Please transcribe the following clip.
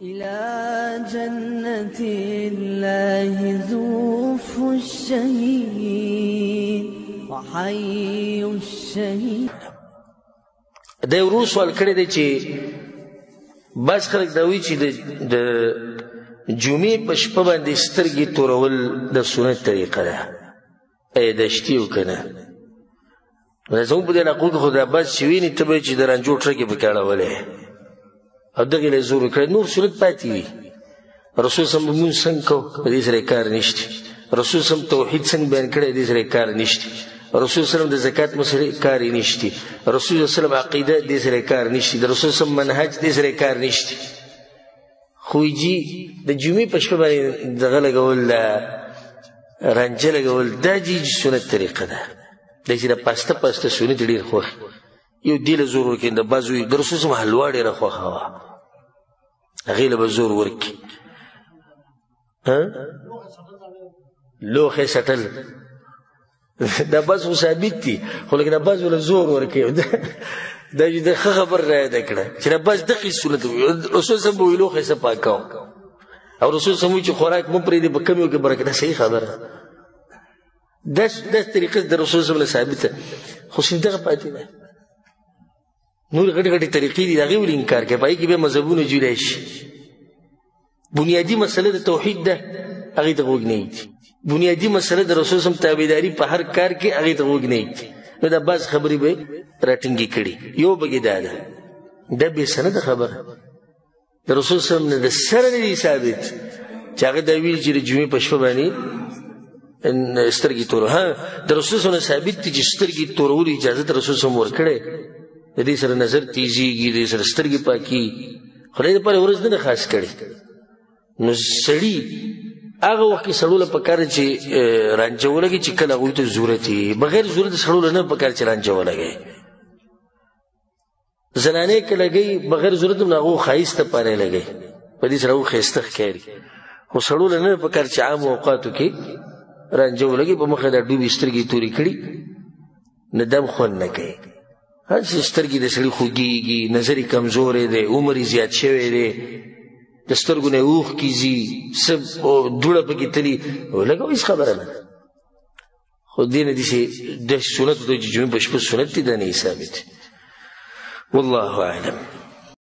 إلى جنة الله زوف الشهيد وحي الشهيد. دا یو ورور سوال کړی دی چې بعض خلک دا وایي چې د جمعې په شپه باندې سترګې تورول د سنت طریقه ده، ایا دا شتي او که نه؟ زموږ په دې علاقو کې خو دا بعض چې ویني ته به یې چې د رانجو ټرکې پکې اړولی او دغې له زور ورکړی، نور سنت پاتې وي. رسول سم لمونځ څنګه کو، په دې سره کار نشته. رسول سم توحید څنګه بیان کړی، دې سره کار نشته. رسول سلام د زکات مسئلې کار یې نشته. رسول سلام عقیده دې سره کار نشته. د رسول سم منهج دې سره کار نشته. خو جی د جمعې په شپه باندې دغه لګول، د رانجه لګول، دا جی سنت طریقه ده. دا چې د پاسته پاسته سنت ډېر خوښ یو دې له زور ورکړي. د بعضو د رسول سم حلوا ډېره خوښه وه، هغې له به زور ورکړي. لوښی څټل دا بعض خو ثابت دي، خو لکه دا بعضو له زور ورکوي. دا چې د ښه خبر رایاده کړه چې دا بعض دقې سنت رسول سم به وایي لوښی څه پاکوم، او رسول سم وایي چې خوراک مه پرېږدي په کمیو کې برکت. دا صحیح خبره، داسې طریقه د رسول سم له ثابته، خو صرف دغه پاتې ده. نور غټې غټې طریقې دي، د هغې ولې انکار کوي؟ په هغې کې بیا مذهبونه جوړی شي. بنیادي مسله د توحید ده، هغې ته غوږ نه ږدي. بنیادي مسله د رسول سم تابعداري په هر کار کې، هغې ته غوږ نه ږدي. نو دا بعض خبرې به یې راټینګې کړي. یو بګې دا ده، دا بې سنده خبره د رسول سم نه د سره نه دي ثابت چې هغه دا ویلي چې د جمعې په شپه باندې سترګې تورو. ها، د رسول سم نه ثابت دي چې سترګې تورولو اجازه د رسول سم ورکړی، د دې سره نظر تیزیږي، د دې سره سترګې پاکي، خو د دې لپاره ورځ نه ده خاص کړې. نو سړي هغه وخت کې سړو له پکار چې رانجه ولګي چې کله هغوی ته ضرورت وي، بغیر ضرورت سړو له نه پکار چې رانجه ولګوي. زنانې که لګوي بغیر ضرورت هم هغو ښایست لپاره یې لګوي، په دې سره هغو ښایسته ښکاري. خو سړو له نه پکار چې عام اوقاتو کې رانجه ولګوي، په مخه دا ډوبې سترګې تورې کړي، نه دم خوند نه کوي. هسې سترګې د سړي خوږېږي، نظر یې کمزوری دی، عمر یې زیات شوی دی، د سترګو نه یې اوښکې ځي، څه دوړه پکې تلي، ولګوه، هېڅ خبره نه. خو دې نه دي چې د سنتو ته چې جمعې په شپه سنت دي، دا نه ثابت. والله اعلم.